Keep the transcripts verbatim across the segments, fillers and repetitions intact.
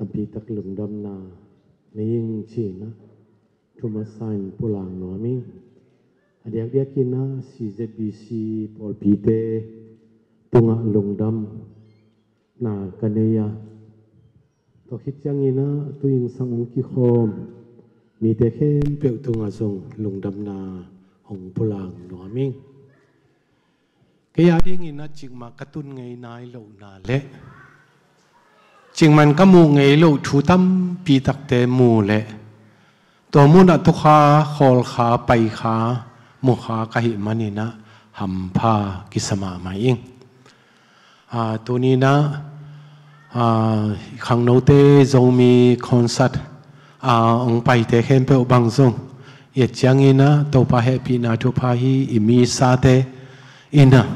Tampi tak lungdamna nei ing ci-in ah thu masa in pulak nuam ing. A diakdiakin ah C Z B C pawlpite tungah lungdamna ka nei a, tua khit ciangin ah tu-in sang hong kikhawm mite khempeuh tungah zong lungdamna hong pulak nuam ing. Kei a dingin ah cikmah ka tun ngei nai lohna le cikmah ka muh ngei loh thu tampi takte mu le tua munah tukha, khawlkha, paikha, mukha ka hih manin ah hampha kisa mahmah ing. Ah, tuni-in ah, ah, khangnote Zomi concert, ah, hong paite khempeuh bang zong i et ciangin ah Topa hehpihna thupha hi. I misate in ah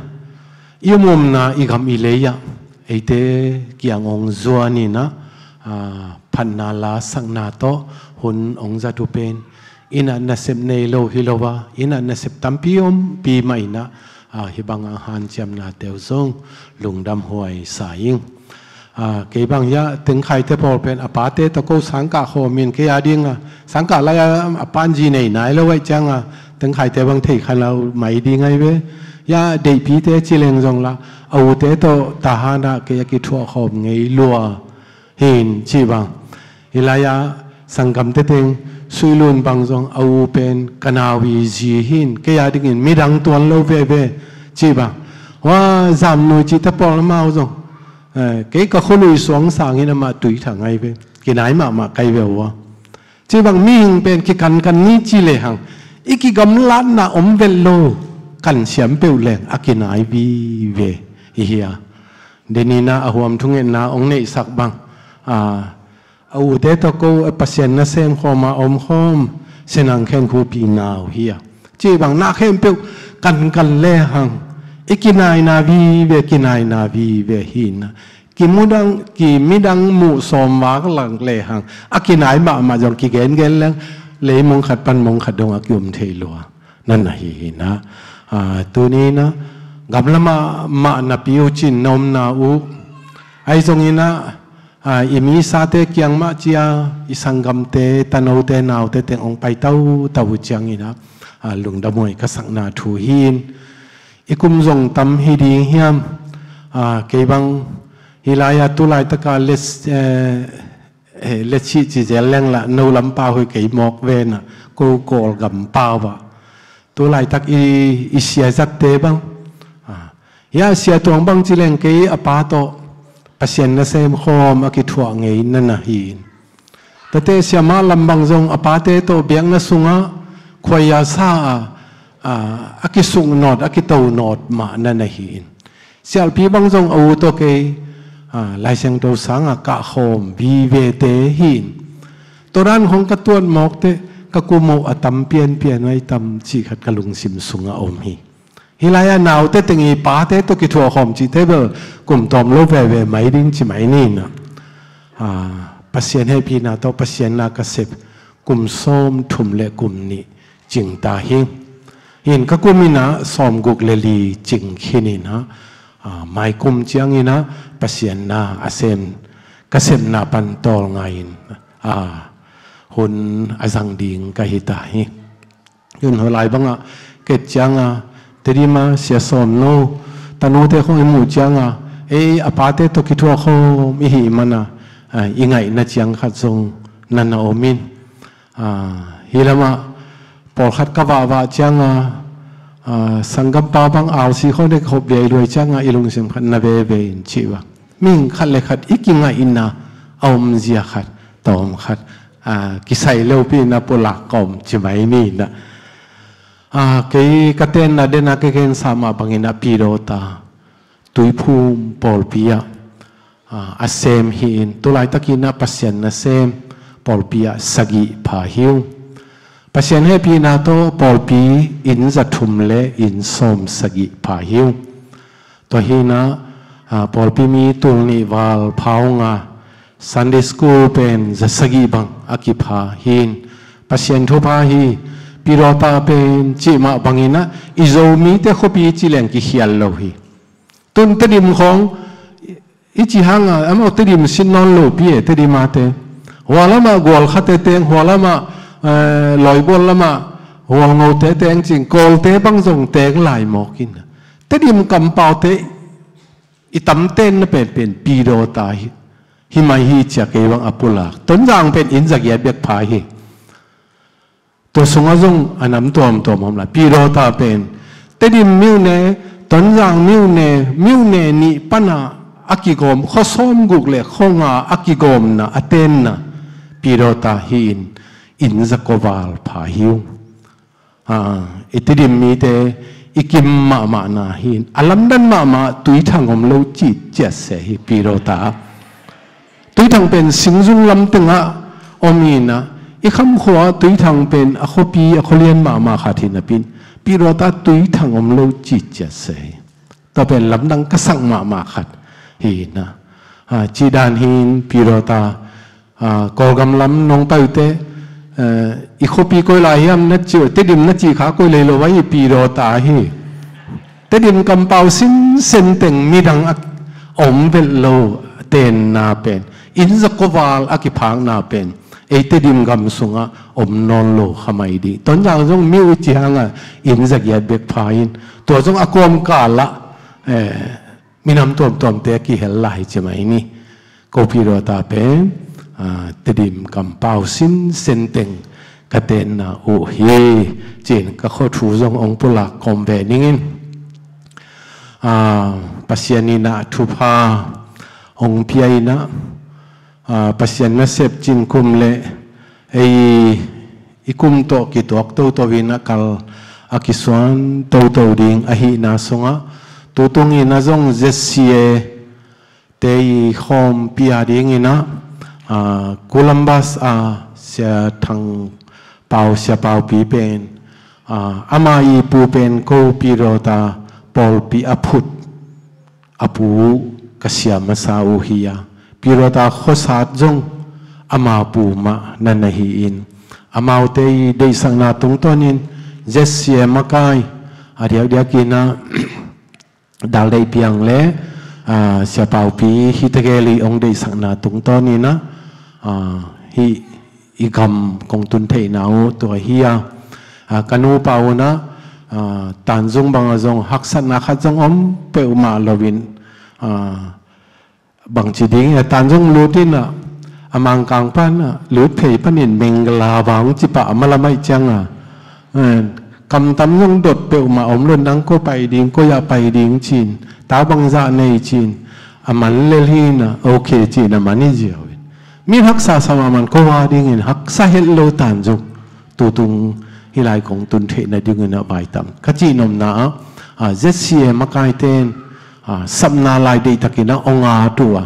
i umumna i gam i lei ah eite kiang hong zuanin ah, ah, phatna lasakna tawh hun hong zat uh pen in ah nasep nei lo hi lo a, in ah nasep tampi ompi mah in ah, ah, hih bangah hanciamnate uh zong lungdam huai sa ing. Ah, kei bang hiah Tengkhaite pawl pen a pate tawh ko sangkah khawm in kei a ding a, sangkah lai-a a pan zi nei nai lo ahih ciangin Tengkhaite bang thei kha lo mai ding ahi ve. Hiah deihpite ci leng zong la a ute tawh Tahan ah kei a kithuah khawm ngei lua hi in ci bang. Hih lai-ah sanggamte teng Sui Lun bang zong a u pen ka nau i zi hi in kei a dingin midang tuan lo veve ci bang. Hua Zam Nui cihte pawl amau zong, eh, kei ka khua lui suang sang hi in amah Tui Thang ahi ve. Kinai mahmah ka hi ve ua. Ci bang mihing pen kikankan ni ci lehang i kigamlatna om vet lo, kan siam peuh leng a kinai vive i hi a. Denin ah a huam thungetna hong neihsak bang, ah, a ute tawh ko, eh, Pasian nasem khawm a omkhawm Sinang Khen Khuapi nau hi a. Ci bang na khempeuh kankan lehang i kinaina vive, kinaina vive hi in ah. Kimudang, kimidang muh sawm vak lak lehang a kinai mahmah zong kigengen leng leimong khat pan mong khat dong a kium thei lua na na hi hi in ah. Ah, tuni-in ah gamla mahmah napi uh cin na omna uh ahi zongin ah, ah, i misate kiang mah cia i sanggamte, tanote, naute teng hong pai tautau uh ciangin ah, ah, lungdam huai ka sakna thu hi in. I kum zong tam hi ding hiam? Ah, kei bang hih lai-ah tu laitaka let, eh, eh, let sih ci zel leng lah no lam pau hi kei mawk ven ah, ko Kawlgam pau ah. Tu laitak i, i sia zatte bang, ah, hiah Sia Tuang bang ci leng kei a pa tawh Pasian nasem khawm a kithuah ngei na na hi in. Tate Sia Mah Lam bang zong a pate tawh biakna sungah khuaia sa a, a, a kisuk nawt, a kito nawt mah na na hi in. Sialpi bang zong a u tawh kei, a, Lai Siangtho sangah kahkhawm vivete hi in. Tua dan khong ka tuat mawk teh ka kum uh a tam pianpian ahi tam cih khat ka lungsim sungah om hi. Hih lai-ah naute teng i pate tawh kithuahkhawm cihte bel kum tawm lo veve mai ding ci mai ni in ah. Ah, Pasian hehpihna tawh Pasian na ka sep kum sawm thum le kum nih cing ta hi. Hi in ka kum in ah sawm guk le li cing khin in ah, ah, mai kum ciangin ah Pasian na a sem, ka sepna pan tawlnga in, ah, hun a zang ding ka hi ta hi. Tun hua lai bangah ka et ciangah Tedim ah Sia Sawm No, tanute khong i muh ciangah ei a pate tawh kithuahkhawm i hih manah, ah, i ngaihna ciang khat zong na na om in. Ah, hih lamah pawlkhat ka vahvah ciangah, ah, sanggampa bang R C khong dek hop liai luai ciangah i lungsim khat na veve in cih bang. Mihing khat le khat i kingaihna a omzia khat, tawm khat, ah, kisai lopi na pulak kawm ci mai ni in ah. Ah, kei ka tenna den a ka gensa mah bangin ah Pidawta Tuiphum pawlpi ah, ah, a sem hi in, tu laitakin ah Pasian nasem pawlpi ah sagih pha hi ung. Pasian hehpihna tawh pawlpi inn za thum le inn sawm sagih pha hi ung. Tua hi in ah, ah, pawlpi mi tul nih val pha ung a, Sunday school pen za sagih bang a kipha hi in, Pasian thupha hi. Pidawta pen cih mah bangin ah i Zomite khuapi ci leng kikhial lo hi. Tun Tedim khong I ci hanga amau Tedim sin nawn lo pi e, Tedim a te. Hua lamah gualkhate teng, hua lamah, eh, lawibual lamah gualngote teng cin, Kawlte bang zong teng lai mawk in. Tedim kampaute i tamten na penpen Pidawta hi, hi mai hi cia kei bang a pulak. Tonzang pen inn zagiat bek pha hi. Tua sungah zong a nam tuamtuam om lai. Pidawta pen Tedim miune, Tonzang miune, miune nih pana a kigawm, khua sawm guk le khua nga a kigawmna, a tenna Pidawta hi-in, inn za kua val pha hi ung. Ah, i Tedim mite i kim mahmahna hi-in, a lamdang mahmah Tuithang om lo citciat se hi Pidawta. Tuithang pen Singzung lam tengah om hi-in ah, i Khamkhua Tuithang pen a khuapi, a khualian mahmah khat hi napi-in, Pidawta Tuithang om lo citciat se hi. Tua pen lamdang ka sak mahmah khat hi-in ah. Ah, cih dan hi-in Pidawta, ah, Kawlgam lam nong pai uh teh, eh, i khuapi koi lai hiam na ci uh, Tedim na cih kha koi lai lo vai, Pidawta hi. Tedim kampau sinsen teng midang a om vet lo tenna pen, inn za kua val a kiphakna pen ei Tedim gam sungah om nawn lo kha mai ding. Tonzang zong miu i ci hanga inn zagiat bek pha in, tua zong a kawmkal ah, eh, minam tuamtuamte a kihel lai ci mai ni. Ko Pidawta pen, ah, Tedim kampau sinsen teng ka tenna uh hi, ci-in ka khua thu zong ong pulak kawm ve ning in. Ah, Pasian in ah thupha ong pia in ah, ah, Pasian nasep cin kum le ei i kum tawh kituak toto in ah kal a kisuan toto ding ahihna sungah, tutung in ah zong Z C A te i khawmpi a ding in ah, ah, Columbus a Sia Thang Pau, Sia Paupi pen, ah, ama i pu pen ko Pidawta pawlpi a phut a pu ka sia masa uh hi a, Pidawta khuasat zong ama pu mah na na hi-in, amaute i deihsakna tungtawnin Z C A makai a diakdiak in ah, Dal Deih Piang le, ah, Sia Paupi Hita Geli ong deihsakna tungtawn in ah, ah, hih i gam kong tun theihna uh tua hi a, ah, ka nupa un ah, ah, Tanzung bangah zong haksatna khat zong om peuhmah lo in, ah, bangci ding a Tanzung lut in ah, a Mangkang pan ah lut phei panin Mengala vang ci pah a malam aih ciang a, eh, kamtam zong dot peuhmah om lo in, nang kua pai ding, koi ah pai ding cin, ta bangzah nei cin, a man lel hi in ah, ok cin a man hi ziau in. Mi haksa sa mahmah, ko a dingin haksa het lo Tanzung. Tutung hih lai kong tun theihna dingin ah vai tam. Ka cihnopna ah, ah, Z C A makaite in, ah, sapna lai deihtakin ah ong at uh a,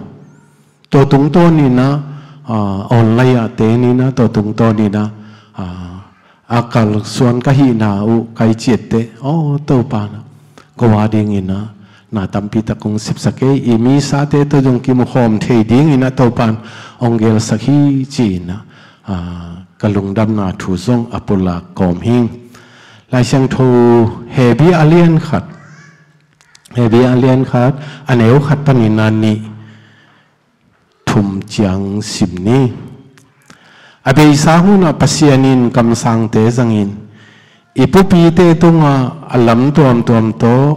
tua tungtawn in ah, ah, online ah ten in ah, tua tungtawn in ah, ah, a kalsuan ka hihna uh kai ciat teh, aw Topa, na ko a dingin ah na tampi tak kong sepsak ei, i misate tawh zong kimukhawm thei dingin ah Topa in ong gelsak hi, ci-in ah, ah, ka lungdamna thu zong a pulak kawm hi. Lai Siangtho Hebru a lian khat, Hebru a lian khat, a neu khat panin a nih thum ciang sim ni. A beisa hunah Pasian in kamsangte zangin i pupite tungah a lam tuamtuam tawh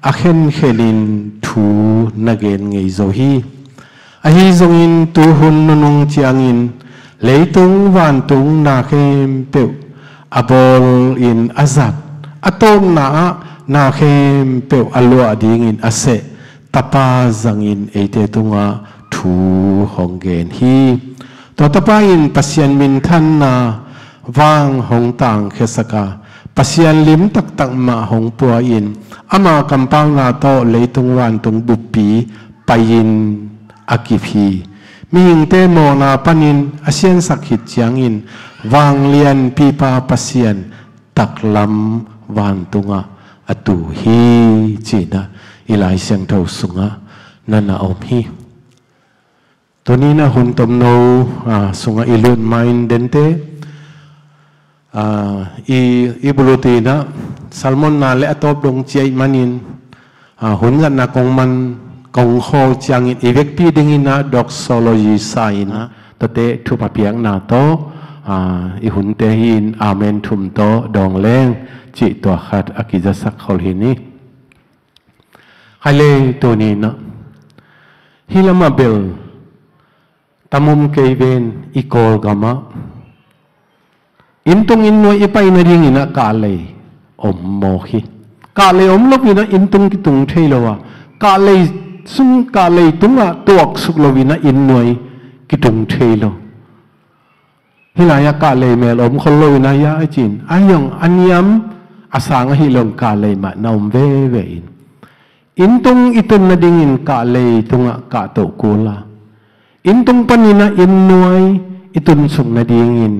a khenkhenin thu na gen ngei zo hi. Ahi zongin tuhun nunung ciangin leitung vantung na khempeuh a bawl in a zat, a tawpna ah na khempeuh a luah dingin a seh Tapa zangin eite tungah thu hong gen hi. Tua Tapa in Pasian minthanna vang hong tangkhiasak a, Pasian lim taktak mah hong pua in, ama kampauna tawh leitung vantung buppi pai-in a kip hi. Mihingte mawhna panin a siansak khit ciangin vanglianpipa Pasian taklam vantungah a tu hi, ci-in ah i Lai Siangtho sungah na na om hi. Tuni-in ah hun tomno, ah, sungah i lut ma-in dente, ah, i, i buluti-in ah sermon na le a tawp dong ciah ih manin, ah, hun zatna kong man kong khawl ciangin i vekpi dingin ah doxology sa-in ah tuate thupha piakna tawh, aa, i hunte hi-in amen thum tawh dawng leng cih tua khat a kizasak khol hi ni. Khaile tuni-in ah hih lamah bel tamum kei ven i Kawlgamah. Inntung innnuai i pai nadingin ah kahlei om mawk hi. Kahlei om loin ah inntung kitung thei lo a, kahlei sung, kahlei tungah tuaksuk loin ah innnuai kitung thei lo. Hih lai-ah kahlei mel om khol loin ah, hia a cin a hiang a niam a sang ahi lo-in kahlei mah na om veve in. Inntung i tun nadingin kahlei tungah kahtoh kul a, inntung panin ah innnuai i tunsuk nadingin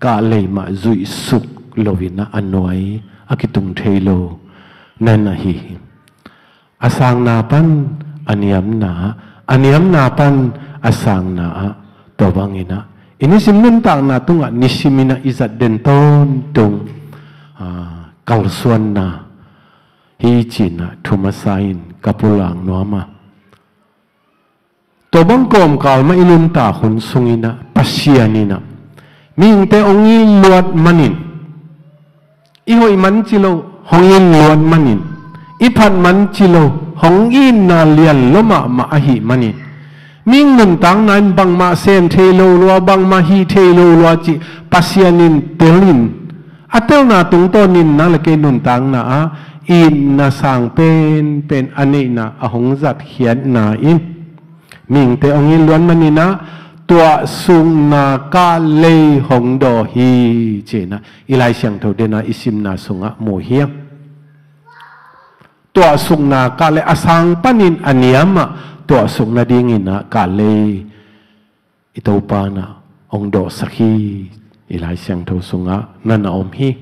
kahlei mah zuihsuk loin ah a nuai a kitung thei lo na na hi hi. A sangna pan a niamna ah, a niamna pan a sangna ah, tua bangin ah i nisim nuntakna tungah nisimin ah i zat den tawntung, aa, kalsuanna hi ci-in ah thu masa-in ka pulak nuam a. Tua bang kawmkal mah i nuntak hun sungin ah Pasian in ah mihingte hong it luat manin, i hoih man ci lo hong it luat manin, i phat man ci lo hong itna lian lua mahmah ahih manin, mihing nuntakna in bangmah sem thei lo lua, bangmah hih thei lo lua cih Pasian in telin, a telna tungtawnin na le kei nuntakna ah itna sang penpen a neihna a hong zatkhiatna in mihingte hong it luat manin ah tuahsukna kahlei hong dawh hi ci-in ah i Lai Siangtho den ah i simna sungah mu hiam? Tuahsukna kahlei, a sang panin a niam ah tuahsuk nadingin ah kahlei i Topa in ah hong dawhsak hi, i Lai Siangtho sungah na na om hi.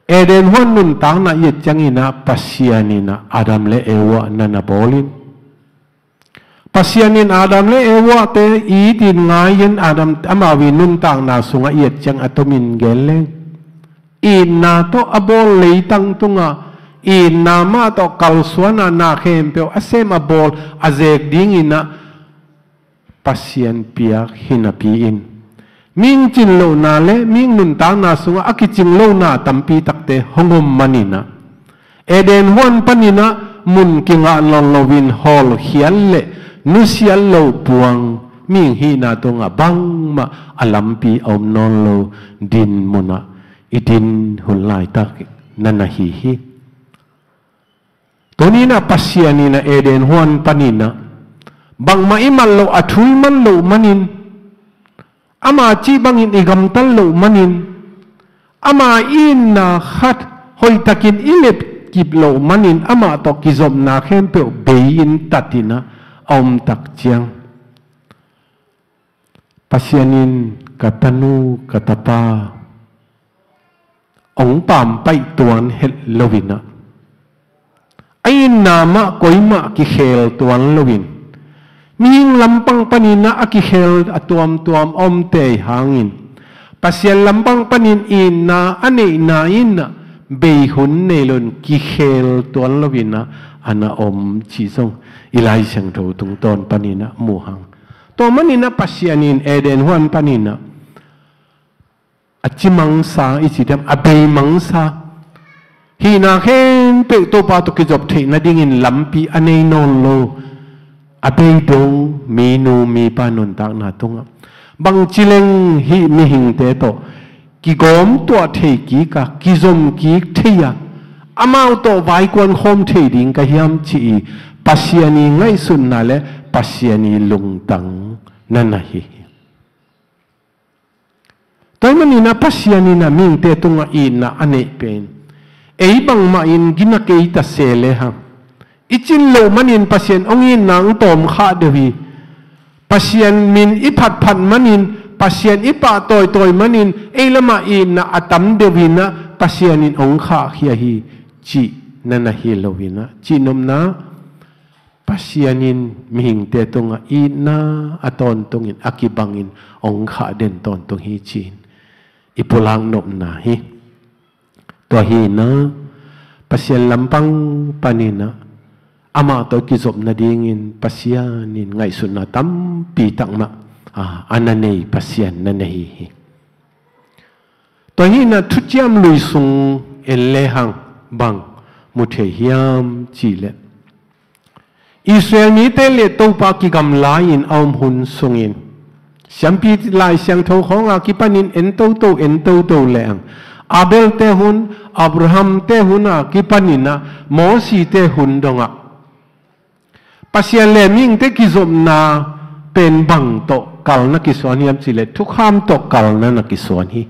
Eden huan nuntakna i et ciangin ah Pasian in ah Adam le Eva na na bawlin, Pasian in Adam le Eva-te it-in ngai-in, Adam amau i nuntakna sungah i et ciang a tomin gen leng, itna tawh a bawl leitang tungah itna mah tawh kalsuan a, na khempeuh a sem a bawl a zek dingin ah Pasian piak hi napi-in, mihing cin lohna le mihing nuntakna sungah a kicing lohna tampi takte hong om manin ah, Eden huan panin ah mun kingah nawn loin hawlkhiat le nusiat loh puang, mihing hihna tungah bangmah a lampi a om nawn lo dinmun ah i din hun laitak na na hi hi. Tuni-in ah Pasian in ah Eden huan panin ah bangmah i mat loh, a thu i mat loh manin, ama cih bangin i gamtat loh manin, ama itna khat hoihtakin i letkip loh manin, amah tawh kizopna khempeuh bei-in tatin ah a om tak ciang, Pasian in ka tanu, ka tapa hong pampaih tuan het loin ah, a itna mah koimah kikhel tuan loin, mihing lampang panin ah a kikhel a tuamtuam a omte hangin, Pasian lampang panin itna a neihna in ah bei hun nei loin kikhel tuan loin ah a na om cih zong i Lai Siangtho tungtawn panin ah mu hang. Tua manin ah Pasian in Eden huan panin ah a cimangsa i ci diam, a beimangsa, hihna khempeuh Topa tawh kizop theih nadingin lampi a nei nawn lo, a beidong minu mipa nuntakna tungah, bangci leng hih mihingte tawh kigawmtuah thei kik a, kizom kik thei a, amau tawh vaikuan khawm thei ding ka hiam cih i Pasian i ngaihsutna le Pasian i lungtang na na hi hi. Tua ahih manin ah Pasian in ah mihingte tungah itna a neih pen, ei bangmah in gina kei ta se lehang, i cin loh manin Pasian hong itna hong tawm khah deuh hi. Pasian min i phatphat manin, Pasian i pahtawitawi manin, ei lamah itna a tam deuh in ah Pasian in hong khahkhia hi cih na na hi loin ah, cihnopna, Pasian in mihingte tungah itna a tawntungin a kibangin hong khah den tawntung hi ci-in i pulak nopna hi. Tua hi-in ah Pasian lampang panin ah amah tawh kizop nadingin Pasian in ngaihsutna tampi tak mah a, a na nei Pasian na na hi hi. Tua hi in ah thuciam lui sung en lehang bang mu thei hiam cih leh, Israel mite le Topa kigamla-in a om hun sungin siampi Lai Siangtho khawng a kipanin en toto en toto lehang, Abel-te hun, Abraham-te hun a kipanin ah Mosi-te hun dongah Pasian le mihingte kizopna pen bang tawh kalna kisuan hiam cih leh thukham tawh kalna na kisuan hi.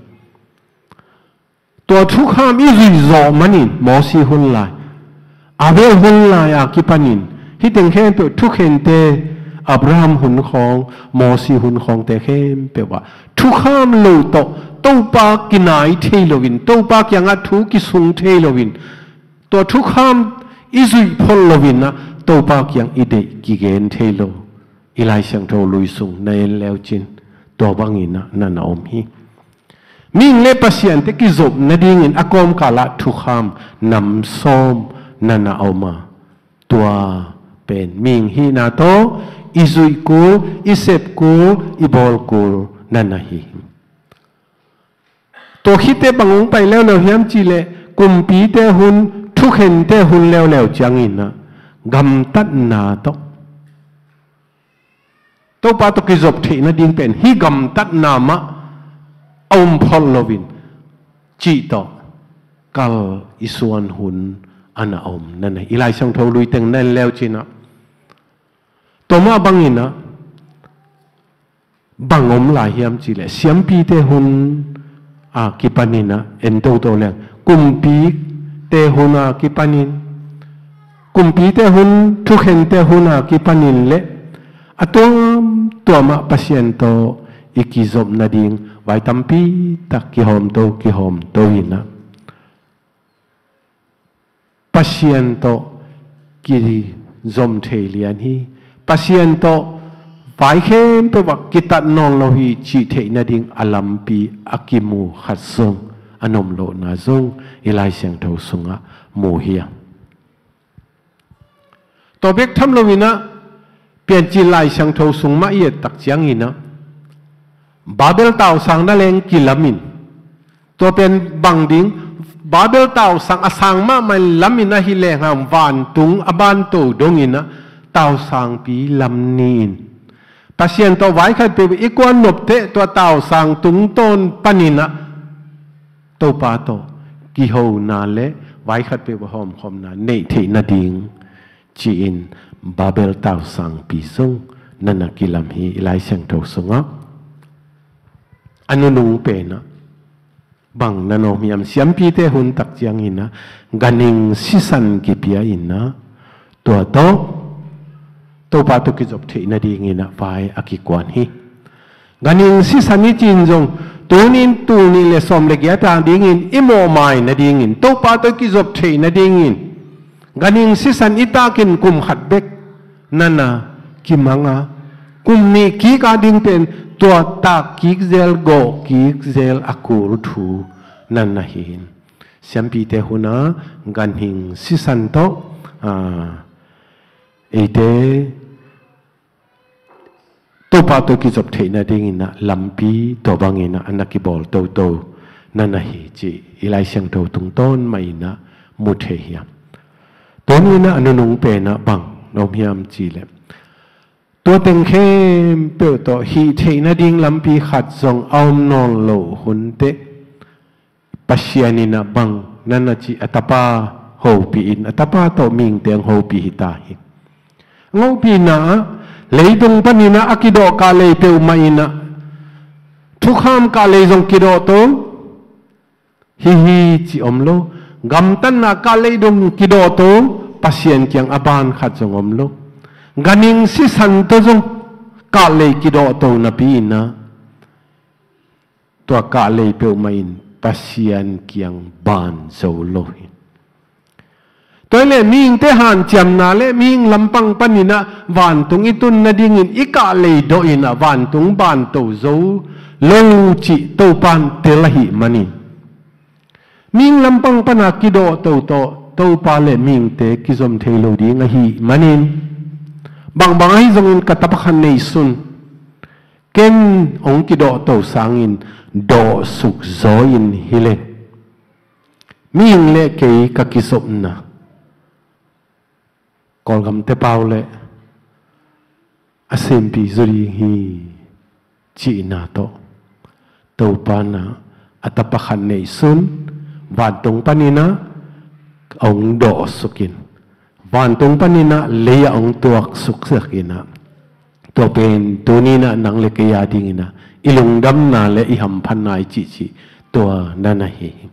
Tua thukham i zuih zawh manin Mosi hun lai, Abel hun lai a kipanin hih teng khempeuh thukhente, Abraham hun khawng, Mosi hun khawngte khempeuh ah thukham lo tawh Topa kinai thei loin, Topa kiangah thu kisung thei loin, tua thukham i zuih phot loin ah Topa kiang i deih kigen thei lo. I Lai Siangtho lui sung na en leucin tua bangin ah na na om hi. Mihing le Pasian-te kizop nadingin a kawmkalah thukham nam sawm na na om a, tua pen mihing hihna tawh i zuih kul, i sep kul, i bawl kul na na hi. Tua khit teh bang hong pai leuleu hiam cih leh, kumpite hun, thukhente hun leuleu ciangin ah gamtatna tawh, Topa tawh kizop theih nading pen hih gamtatna mah a om phot loin cih tawh kal i suan hun a na om na na hi. I Lai Siangtho lui teng na en leucin ah tua mah bangin ah bang om lai hiam cih leh, siampite hun a kipanin ah en toto leng, kumpite hun a kipanin, kumpite hun, thukhente hun a kipanin le a tuamtuam ah Pasian tawh i kizop nading vai tampi tak kihawmto kihawmto in ah Pasian tawh kizom thei lian hi. Pasian tawh vai khempeuh ah kitat nawn lo hi cih theih nading a lampi a kimu khat zong, a nuam lohna zong i Lai Siangtho sungah mu hi a. Tua bek tham loin ah Piancil Lai Siangtho sung mah i et tak ciangin ah Babel tausang na leng kilamin, tua pen bang ding, Babel tausang a sang mahmah in lamin ahi leng hang vantung a banto dongin ah tausangpi lam ni-in, Pasian tawh vai khat peuh i kuan nopteh tua tausang tungtawn panin ah Topa tawh kihona le vai khat peuh a hawmkhawmna neih theih nading ci-in Babel tausangpi zong na na kilam hi. I Lai Siangtho sungah a nunung pen ah bang na na om hiam, siampite hun tak ciangin ah ganhing sisan kipia in ah tua tawh Topa tawh kizop theih nadingin ah vai a kikuan hi. Ganhing sisan i cih zong tuni-in tul nih le sawm le giat a dingin i mawhmai nadingin, Topa tawh kizop theih nadingin ganhing sisan i takin kum khat bek na na kimang a, kum nih kik a ding pen tua tak kik zel, gawh kik zel a kul thu na na hi in, siampite hun a ganhing sisan tawh, a, eite Topa tawh kizop theih nadingin ah lampi tua bangin ah a na kibawl toto na na hi cih i Lai Siangtho tungtawn mah in ah mu thei hi a. Tuni-in ah a nunung pen ah bang na om hiam cih leh, tua teng khempeuh tawh hih theih nading lampi khat zong a om nawn loh hun teh Pasian in ah bang na na cih, a Tapa hopih in, a Tapa tawh mihingte hong hopih hi ta hi. Hong hopihna ah leitung panin ah a kidawh kahlei peuhmah in ah thukham kahlei zong kidawhto hi hi cih om lo. Gamtatna kahlei dong kidawhto, Pasian kiang a ban khat zong om lo. Ganhing sisan tawh zong kahlei kidawhto napi in ah tua kahlei peuhmah in Pasian kiang ban zo lo hi. Tua hi leh mihingte hanciamna le mihing lampang panin ah vantung i tun nadingin i kahlei dawh in ah vantung banto zo lo cih Topa in tel ahih manin, mihing lampang pan a kidawhto tawh Topa le mihingte kizom thei lo ding ahih manin, bangbang ahi zongin ka tapa khat neihsun, ken hong kidawhto sangin dawhsuk zaw in hi leng, mihing le kei ka kizopna Kawlgam tepau le a sempi zaw ding hi, cihna tawh Topa in ah a tapa khat neihsun, vantung panin ah hong dawhsuk in, vantung panin ah lei ah hong tuaksuk sak in ah, tua pen tuni in ah nang le kei a dingin ah i lungdamna le i hamphatna i cihcih tua na na hi hi.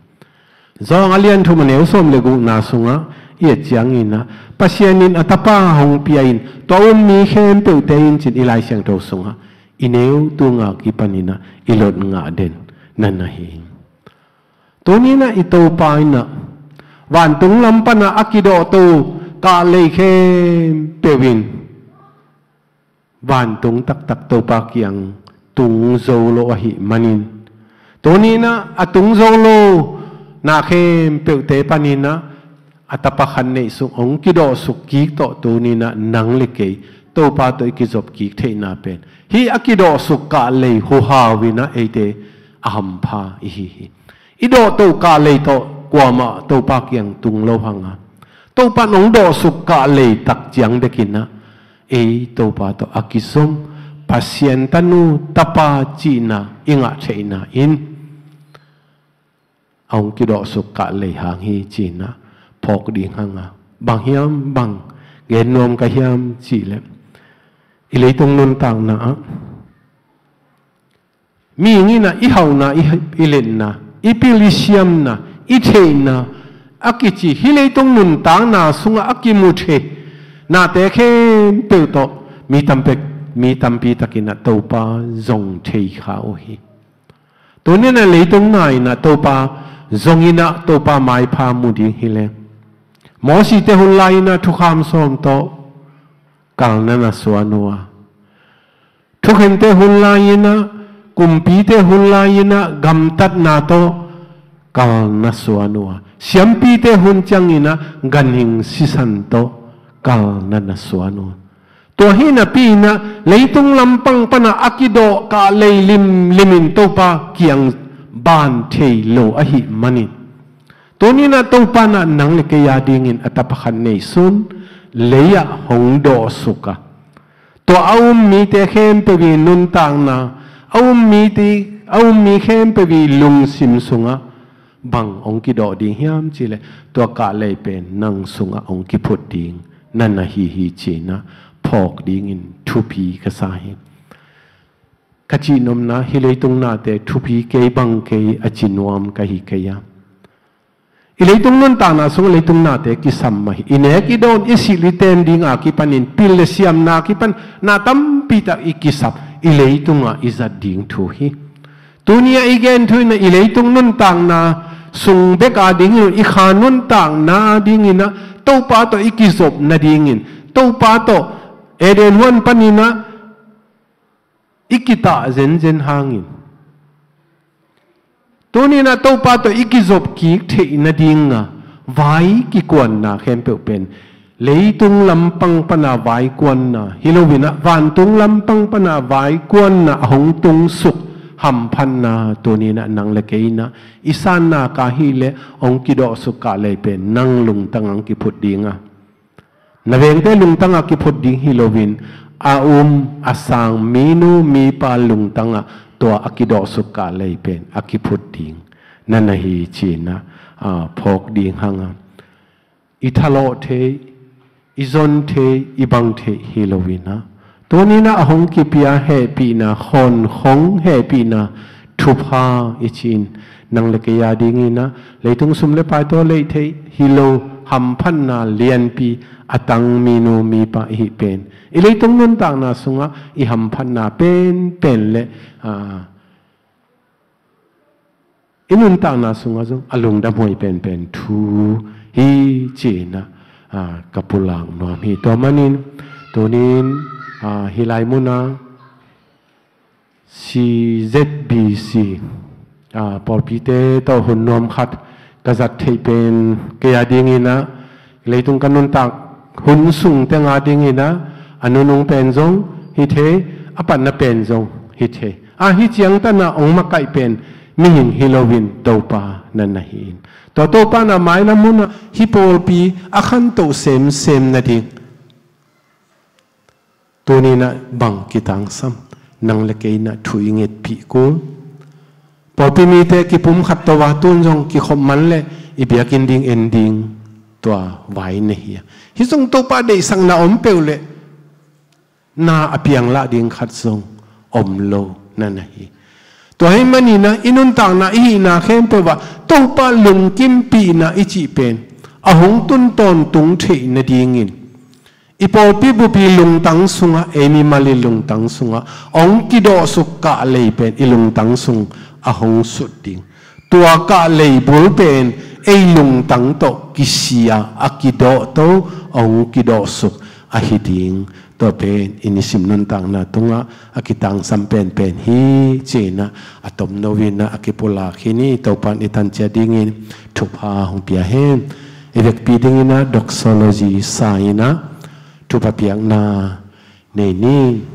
Zawng a lian thum a neu sawm le gukna sungah i et ciangin ah, Pasian in a tapa hong pia in, tua a um mi khempeuhte in cin i Lai Siangtho sungah i neu tunga kipanin ah i lot ngah den na na hi hi. Tuni in ah i Topa in ah vantung lam pan ah a kidawhto kahlei khempeuh in vantung taktak Topa kiang tung zo lo ahih manin, tuni in ah a tung zo lo na khempeuhte panin ah a tapa khat neihsun hong kidawhsuk kik tawh tuni in ah nang le kei Topa tawh i kizop kik theihna pen hih a kidawhsuk kahlei huhau in ah eite a hampha i hi hi. I dawhto kahlei tawh kuamah Topa kiang tung lo hang a, Topa in hong dawhsuk kahlei tak ciang bek in ah ei Topa tawh a kizom Pasian tanu tapa cihna i ngah theihna in a hong kidawhsuk kahlei hang hi ci-in ah phawk ding hang a, bang hiam, bang gen nuam ka hiam cih leh, i leitung nuntakna ah mihing in ah i hauhna, i, i letna, i pil i siamna, i theihna a kici hih leitung nuntakna sungah a kimu thei nate khempeuh tawh mi tampek, mi tampi takin ah Topa zong thei kha uh hi. Tuni in ah leitung na in ah Topa zong in ah Topa maipha mu ding hi leng, Mosite hun lai in ah thukham sawm tawh kalna na suan uh a, thukhente hun lai in ah, kumpite hun lai in ah gamtatna tawh kalna suan uh a, siampite hun ciangin ah ganhing sisan tawh kalna na suan uh a. Tua hi napi in ah leitung lampang pan ah a kidawh kahlei limlim in Topa kiang ban thei lo ahih manin, tuni in ah Topa in ah nang le kei a dingin a tapa khat neisun lei ah hong dawhsuk a, tua a um mite khempeuh i nuntakna, a um mite, a um mi khempeuh i lungsim sungah bang hong kidawh ding hiam cih leh, tua kahlei pen nang sungah hong kiphut ding na na hi hi ci-in ah phawk dingin thupi ka sa hi. Ka cihnopna, hih leitung nate thupi kei bang kei a ci nuam ka hi kei a. I leitung nuntakna sungah leitung nate kisam mah hi. I nek i dawn, i silh i ten ding a kipanin, pil le siamna a kipan na tampi tak i kisap, i leitungah i zat ding thu hi. Tuni a i gen thu in ah i leitung nuntakna sung bek a dingin, i kha nuntakna a dingin ah Topa tawh i kizop nadingin, Topa tawh Eden huan panin ah i kitah zenzen hangin, tuni in ah Topa tawh i kizop kik theih nading a vai kikuanna khempeuh pen leitung lampang pan a vai kuanna hi lo in ah, vantung lampang pan a vai kuanna a hong tungsuk hamphatna tuni in ah nang le kei in ah i sanna ka hi leh hong kidawhsuk kahlei pen nang lungtang ah hong kiphut ding a, na vengte lungtang ah kiphut ding hi lo in, a um a sang minu mipa lungtang ah tua a kidawhsuk kahlei pen a kiphut ding na na hi ci-in ah, a, phawk ding hang a. I thalawh theih, i zon theih, i bang theih hi lo in ah, tuni in ah a hong kipia hehpihna, khawnkhong hehpihna thupha i cih in, nang le kei a dingin ah leitung sum le pai tawh lei theih hi lo hamphatna lianpi a tang minu mipa i hih pen, i leitung nuntakna sungah i hamphatna penpen le, a, i nuntakna sungah zong a lungdamhuai penpen thu hi ci-in ah, a, ka pulak nuam hi. Tua manin tuni in, a, hih lai mun a C Z B C, a, pawlpite tawh hun nuam khat Ka zat theih pen kei a dinginah leitung ka nuntak hun sung tenga dinginah a nunung pen zong hi thei, a patna pen zong hi thei. A hi ciangtanah ong makaih pen mihing hi loin Topa na na hi in. Tua Topa na mailam hunah hih pawlpi a khantoh semsem nading tuninah bang kitangsam, nang le kei inah thu i ngetpih kul. Pawlpi mite kipum khat to a tun zong kikhop man le i biakinn ding en ding tua vai na hi a. Hih zong Topa deihsakna om peuh le na a pianglah ding khat zong om lo na na hi. Tua hih maninah i nuntakna i hihna khempeuh ah Topa lungkimpihna i cih pen a hong tun tawntung theih nadingin i pawlpi bupi lungtang sungah, ei mimal i lungtang sungah ong kidawhsuk kahlei pen i lungtang sung a hong sut ding. Tua kahlei bul pen ei lungtang tawh kisia a kidawhto, ong kidawhsuk ahi ding. Tua pen i nisim nuntakna tungah a kitangsam penpen hi cinah a tomno inah a kipulak hi ni. Topan i tancia dingin thupha hong pia hen. I vekpi dinginah doxology sa inah thupha piakna nei ni.